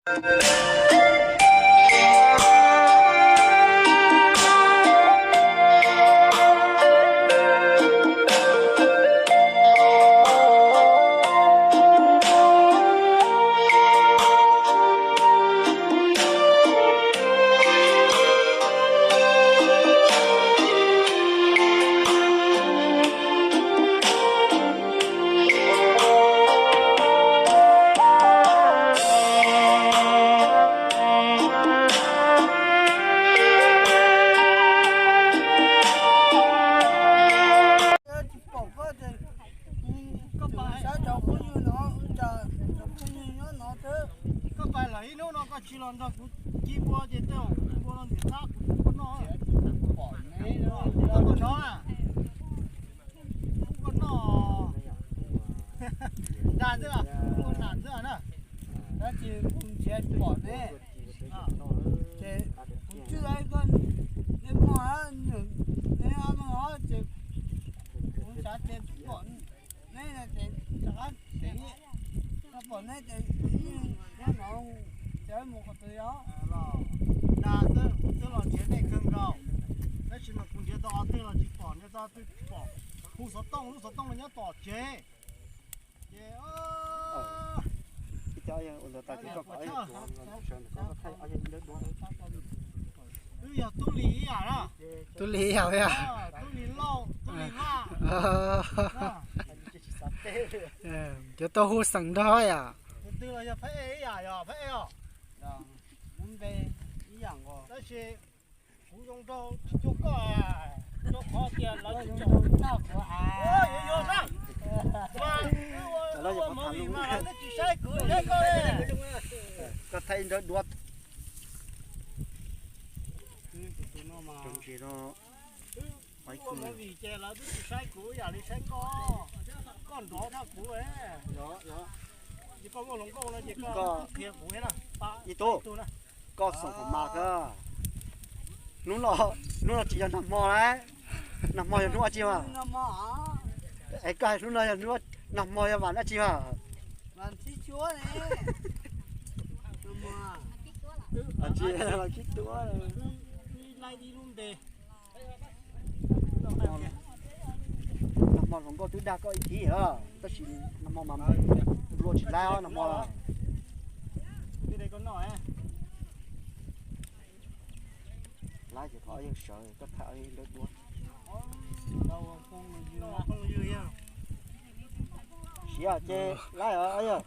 Tsis pom koj ces koj pais saib cov phooj ywg no, cov phooj ywg nyob no xwb. Koj pais lawm ib hnub no koj tsis los nrog kuv ci npua ces tej zaum npua no ntim qab kuv pub koj noj. Koj noj, pub koj noj. Dag xwb, ua nam xwb na. Tab sis kuv nrhiav tsis pom neb, ces kuv cwj koj, neb muaj, neb ob no ces kuv xav tias tsis pom neb ces rov qab tev, koj pom neb ces nyob no ces mus qhov twg os. Dag xwb, kuv twb los nrhiav nej kawg nkaus, tab sis mas kuv nrhiav tau ob twg los tsis pom, nrhiav tau ob twg tsis pom. Hu xov tooj, lub xov tooj los nyob tom tsev. Ces wb yog tub li ib yam na. Tub li ib yam, tub li lauj, tub li laj. Yuav tau hu xeem nrog yom. Tus twg los yog phab ej ib yam, yog phab ej os. Lub npe ib yam nkaus. Tab sis kuv zoo nraug tsis cuag koj, rau qhov tias lawv tsis tsom. Yuav yuav na, mas wb ua movie mas lawv twb tsis saib kuv saib koj li. Koj thaij nrawv duab. Wb ua movie ces lawv twb tsis saib kuv ib yam li saib koj, koj nrov tshaj kuv. Ces koj muaj hluas nkauj no ces koj qhia kuv thiab na. Ib tug, koj xoom qhov mas koj. Hnub no, hnub no tsis yog nag hmo lawm, nag hmo yog hnub dab tsi mas? Es koj hais hnub no yog hnub, nag hmo yog vas dab tsi mas? Vas dab tsi, vas thib cuaj. Nag hmo hluas nkauj twb dag koj ib thib os, tab sis nag hmo mas nplua tsis laib os nag hmo. Laib ces thov yawg sawv koj thaij nrawv duab. Siav ces laib os yawg.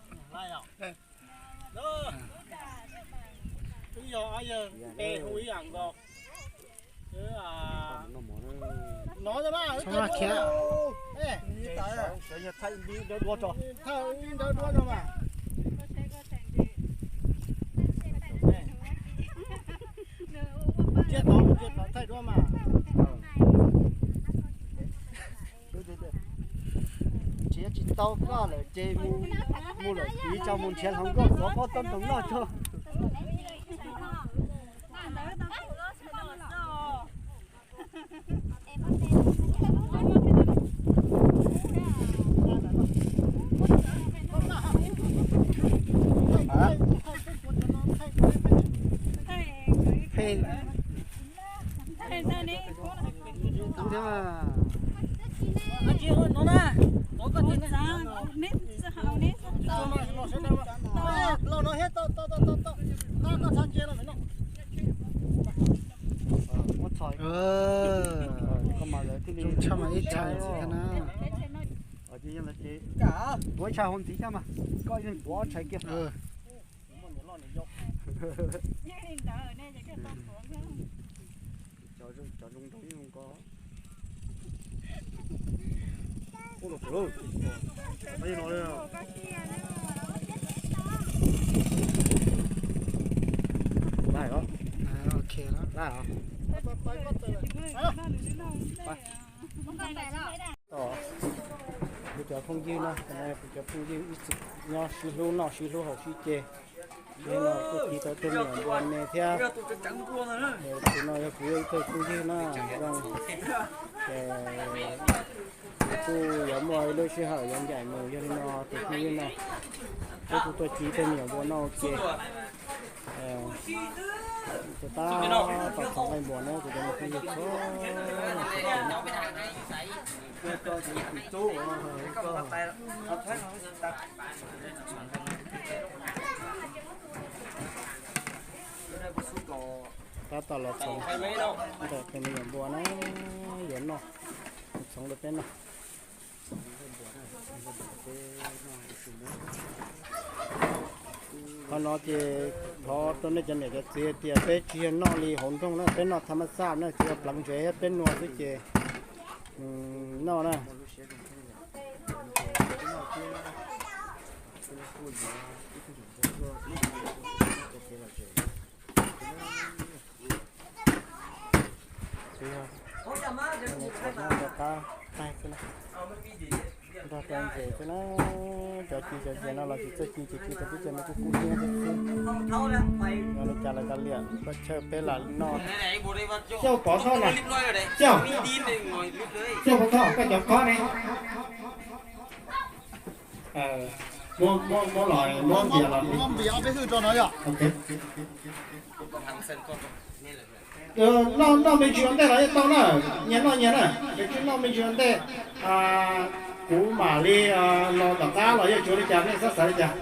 Wb yog ob yawg, npe hu ib yam nkaus. Nov, sawv yog thaij ib nrawv duab tso. Thaij ib nrawv duab no mas. Tsiaj tod, tsiaj tod thaij duab mas. Nrhiav tsis tau koj lawm ces mus, mus lawm tiv tso mus nrhiav hluas nkauj tuav pob txob ntoo noj tso. Phem. Muab txhos, koj mas lawv thiaj li zoo tshaj mas ib tshais xwb thiab na. Tuav ib tshais hauv ntxiv thiab mas, koj yeej tuav ob tshais kiag. Cov zoo nraug ib zoo ko. Kuv cov phooj ywg no, kuv cov phooj ywg ib txwm nyob sib hlub noj sib hlub haus sib ce. Nim no kuj tiv tau tej me nyuam npua me thiab. Tus no yog kuv ib tug phooj ywg no zoo, ces kuj yuav muaj ib lub sij hawm yuav ncaim mus, yog li no tus phooj ywg no peb kuj tuaj ci tej me nyuam npua noj ua ke. Ces tab tom txhoov nqaij npua na, ces cov me tub yug txhua txhua tus. Tab tom los txhoov ntawm tus me nyuam npua na, yuav noj, txhoov rau peb noj. Qhov no ces thov rau nej cov niam cov txiv hais tias peb tsis yog noj li hauv nroog na, peb noj thaj mab xaj na, tsis yog pleev ntsev, peb nua xwb ces noj na. Nrog rau ntses xwb na, cov ci cov ntses no los tsis txawj ci ces ci rau teb chaws no kuj kub hnyiab xwb xwb. Li cas los kav liam, paj chawj peb lam noj. Xyov pov thoj na, xyov, xyov pov thoj koj cov kob ne. Muab, muab, muab los, muab npias los. Noj me ntsis ua ntej los yeej tau na, nyias noj nyias na, ces tsis noj me ntsis ua ntej. Kuv mam li los tom qab los yeej tsis ua li cas, nej txhob xav li cas.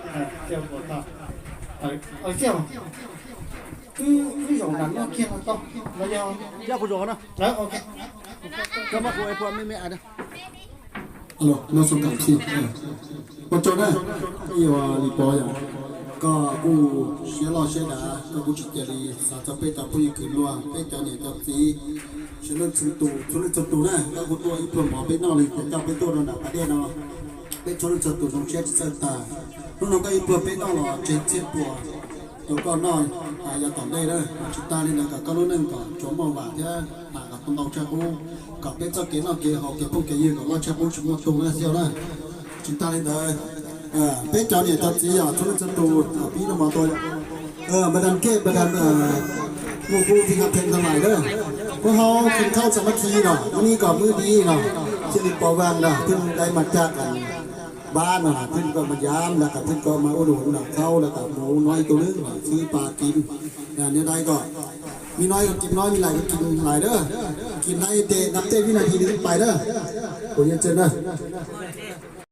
Xyov, wb zaum nram no kiag los tau, los yog, ua tsaug na, ib yam li pov yom, koj kuj siab loj siab dav, koj kuj tsis cia li xav txog peb cov phooj ywg kwv luag, peb cov niam cov txiv, txhua leej txhua tus, txhua leej txhua tus na, koj kuj tuaj ib pluag mov peb noj li ces coj peb tuaj rau nram pas dej no, peb txhua leej txhua tus zoo siab tsis txawj tag. Hnub no koj ib pluag peb noj los tseg txhiab puas rau koj noj yav tom ntej na, tsis tas li ntawd kom koj lub neej kom tsuas muaj vam thiab hnav kom tau ntau tshaj qub, kom peb txoj kev noj kev haus kev phooj kev ywg kom loj tshaj qub tsis muaj tu na xyov na. Tsis tas li ntawd, peb cov niam cov txiv yog txhua leej txhua tus pib no mov tua, npawg Dan Kej, npawg Dan, mus hu ti ha pheej ntag lais na, hu hau kheej khaub txam mab khi no, ib nib kom mwb dib no, cia li pov vaj no, pheej dai mas caj kam npab no, pheej kom mas yav no, kom pheej kom mas ua num no, khaub no, kom mus no ib tug lwb no, xwb pa kim, niam dai kom, mi no kom kim no, mi lais kom kim lais na, kim lais ces nab tej vib nas this li pais na, kuv yeej tseem na.